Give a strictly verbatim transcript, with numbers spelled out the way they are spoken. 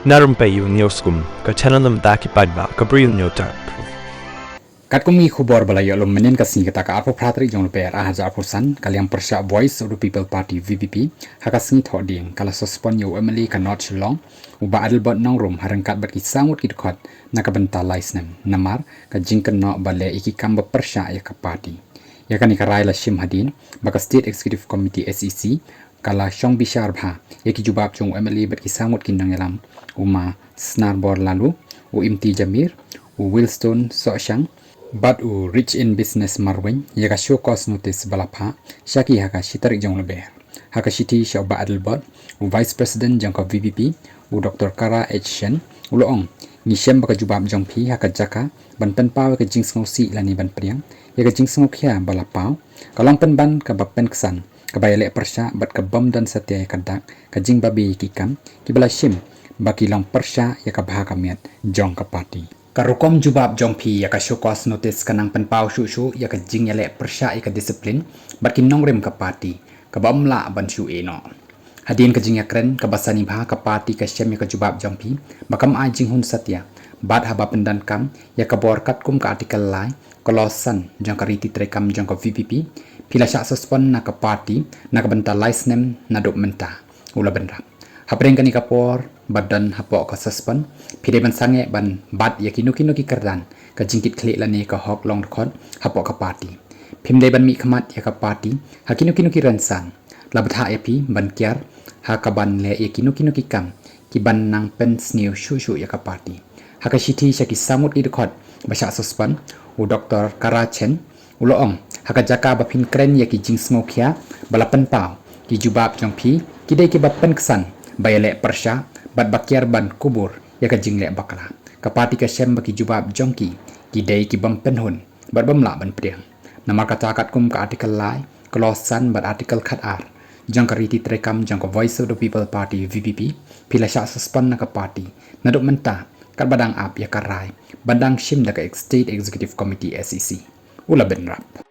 Na rympei ïa u News Kum, ka channel na bynta ki paidbah, ka Bri News Tap. Katkum ki khubor ba la ïoh lum mynnin ka sngi, kata ka arphew phra tarik jong u Lber ar hajar arphew san, ka liang pyrshah Voice of the People Party, V P P, ha ka sngi Thohdieng, ka la suspend ïa u M L A ka North Shillong, u Bah Adelbert Nongrum, ha ryngkat bad ki saw ngut ki dkhot na ka bynta lai snem, namar ka jingkynnoh ba leh ïa ki kam ba pyrshah ïa ka party. Ïa kane ka rai la shim hadien ba ka State Executive Committee, S E C, ka la shong bishar bha ïa ki jubab jong u M L A bad ki saw ngut ki nongïalam, u Ma Snarbor Laloo, u Imti Jamir, u Wilstone Sohshang, bad u Rich in Business Marwein, ïa ka show cause notice ba la phah sha ki ha ka shi tarik jong u Lber. Ha ka shithi sha u Bah Adelbert, u Vice President jong ka V P P, u Doktor Kara H Shen, u la ong, ngi shem ba ka jubab jong phi ha ka jaka ban pynpaw ïa ka jingsngewsih lane ban pdiang ïa ka jingsngewkhia ba la paw, ka long pynban kaba pynksan, kaba ïaleh pyrshah bad ka bym don satia ïa ka dak ka jingbabe ïa ki kam kiba la shim ba ki long pyrshah ïa ka bha ka miat jong ka party. Ka rukom jubab jong phi ïa ka show cause notice ka nang pynpaw shuh shuh ïa ka jingïaleh pyrshah ïa ka discipline bad ki nongrim ka party, kaba ym lah ban shu ïehnoh. Hadien ka jingïakren kaba sani bha, ka party ka shem ïa ka jubab jong phi ba kam ai jinghun satia, bad haba pyndonkam ïa ka bor katkum ka Article lai, Clause san jong ka riti treikam jong ka V P P, phi la shah suspend na ka party na ka bynta lai snem naduh mynta, u la bynrap. Hapdeng kane ka por ba don hapoh ka suspend, phi dei ban sangeh ban bat ïa kino kino ki kyrdan ka jingkitkhlieh lane ka hok long dkhot hapoh ka party. Phim dei ban mihkhmat ïa ka party ha kino kino ki rynsan. La bthah ïa phi ban kiar ha kaban leh ïa kino kino ki kam kiban nang pynsniew shuh shuh ïa ka party. Ha ka shithi sha ki saw ngut ki dkhot ba shah suspend, u Doktor Kara H Shen u la ong, ha ka jaka ba phin kren ïa ki jingsngewkhia ba la pynpaw, ki jubab jong phi ki dei kiba pynksan, ba ïaleh pyrshah bad ba kiar ban kubur ïa ka jingleh bakla. Ka party ka shem ba ki jubab jong ki ki dei ki bym pynhun bad bym lah ban pdiang. Namar kata, katkum ka Article lai, Clause san bad Article khatar jong ka riti treikam jong ka Voice of the People Party, V P P, phi la shah suspend na ka party naduh mynta, katba dang ap ïa ka rai ban dang shim da ka State Executive Committee, S E C, u la bynrap.